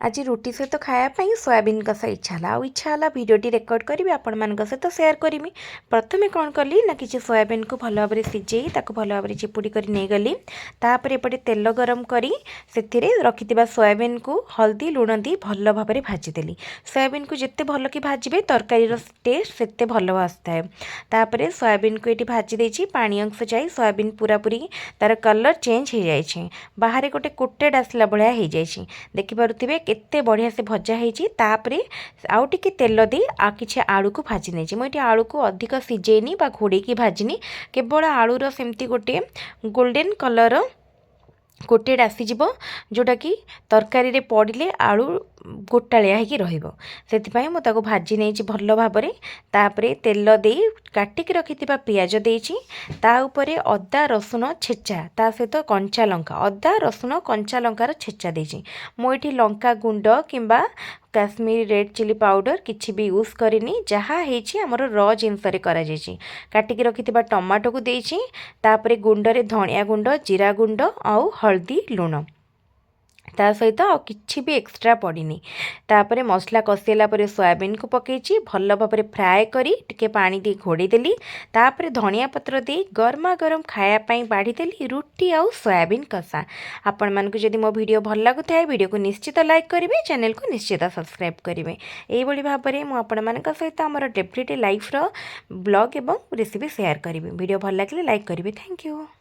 ଆଜି ରୁଟି ସହିତ ଖାଇବା ପାଇଁ ସୋୟାବିନ୍ କଷା ଇଚ୍ଛା ହେଲା ଆଉ ଇଚ୍ଛା ହେଲା ଭିଡ଼ିଓଟି ରେକର୍ଡ଼ କରିବି, ଆପଣମାନଙ୍କ ସହିତ ସେୟାର କରିବି। ପ୍ରଥମେ କ'ଣ କଲି ନା, କିଛି ସୋୟାବିନ୍କୁ ଭଲ ଭାବରେ ସିଝେଇ ତାକୁ ଭଲ ଭାବରେ ଚିପୁଡ଼ି କରି ନେଇଗଲି। ତାପରେ ଏପଟେ ତେଲ ଗରମ କରି ସେଥିରେ ରଖିଥିବା ସୋୟାବିନ୍କୁ ହଳଦୀ ଲୁଣ ଦେଇ ଭଲ ଭାବରେ ଭାଜିଦେଲି। ସୋୟାବିନ୍କୁ ଯେତେ ଭଲ କି ଭାଜିବେ, ତରକାରୀର ଟେଷ୍ଟ ସେତେ ଭଲ ଆସିଥାଏ। ତାପରେ ସୋୟାବିନ୍କୁ ଏଠି ଭାଜି ଦେଇଛି। ପାଣି ଅଂଶ ଯାଇ ସୋୟାବିନ୍ ପୁରାପୁରି ତା'ର କଲର୍ ଚେଞ୍ଜ ହେଇଯାଇଛି। ବାହାରେ ଗୋଟେ କୋଟେଡ଼ ଆସିଲା ଭଳିଆ ହେଇଯାଇଛି। ଦେଖିପାରୁଥିବେ କେତେ ବଢ଼ିଆ ସେ ଭଜା ହେଇଛି। ତାପରେ ଆଉ ଟିକେ ତେଲ ଦେଇ ଆଉ କିଛି ଆଳୁକୁ ଭାଜି ନେଇଛି। ମୁଁ ଏଠି ଆଳୁକୁ ଅଧିକ ସିଝେଇନି ବା ଘୋଡ଼େଇକି ଭାଜିନି। କେବଳ ଆଳୁର ସେମିତି ଗୋଟିଏ ଗୋଲ୍ଡେନ୍ କଲର୍ କୋଟେଡ଼ ଆସିଯିବ, ଯେଉଁଟାକି ତରକାରୀରେ ପଡ଼ିଲେ ଆଳୁ ଗୋଟାଳିଆ ହେଇକି ରହିବ, ସେଥିପାଇଁ ମୁଁ ତାକୁ ଭାଜି ନେଇଛି ଭଲ ଭାବରେ। ତାପରେ ତେଲ ଦେଇ କାଟିକି ରଖିଥିବା ପିଆଜ ଦେଇଛି। ତା ଉପରେ ଅଦା ରସୁଣ ଛେଚା, ତା ସହିତ କଞ୍ଚା ଲଙ୍କା, ଅଦା ରସୁଣ କଞ୍ଚା ଲଙ୍କାର ଛେଚା ଦେଇଛି। ମୁଁ ଏଠି ଲଙ୍କା ଗୁଣ୍ଡ କିମ୍ବା କାଶ୍ମୀର ରେଡ଼୍ ଚିଲି ପାଉଡ଼ର କିଛି ବି ୟୁଜ୍ କରିନି। ଯାହା ହେଇଛି, ଆମର ର ଜିନିଷରେ କରାଯାଇଛି। କାଟିକି ରଖିଥିବା ଟମାଟୋକୁ ଦେଇଛି। ତାପରେ ଗୁଣ୍ଡରେ ଧଣିଆ ଗୁଣ୍ଡ, ଜିରା ଗୁଣ୍ଡ ଆଉ ହଳଦୀ, ଲୁଣ। ତା ସହିତ ଆଉ କିଛି ବି ଏକ୍ସଟ୍ରା ପଡ଼ିନି। ତାପରେ ମସଲା କଷିଲା ପରେ ସୋୟାବିନ୍କୁ ପକାଇଛି। ଭଲ ଭାବରେ ଫ୍ରାଏ କରି ଟିକେ ପାଣି ଦେଇ ଘୋଡ଼େଇ ଦେଲି। ତାପରେ ଧଣିଆ ପତ୍ର ଦେଇ ଗରମା ଗରମ ଖାଇବା ପାଇଁ ବାଢ଼ିଦେଲି ରୁଟି ଆଉ ସୋୟାବିନ୍ କଷା। ଆପଣମାନଙ୍କୁ ଯଦି ମୋ ଭିଡ଼ିଓ ଭଲ ଲାଗୁଥାଏ, ଭିଡ଼ିଓକୁ ନିଶ୍ଚିତ ଲାଇକ୍ କରିବେ, ଚ୍ୟାନେଲକୁ ନିଶ୍ଚିତ ସବସ୍କ୍ରାଇବ୍ କରିବେ। ଏଇଭଳି ଭାବରେ ମୁଁ ଆପଣମାନଙ୍କ ସହିତ ଆମର ଏଭ୍ରିଡେ ଲାଇଫ୍ର ବ୍ଲଗ୍ ଏବଂ ରେସିପି ସେୟାର କରିବି। ଭିଡ଼ିଓ ଭଲ ଲାଗିଲେ ଲାଇକ୍ କରିବେ। Thank you.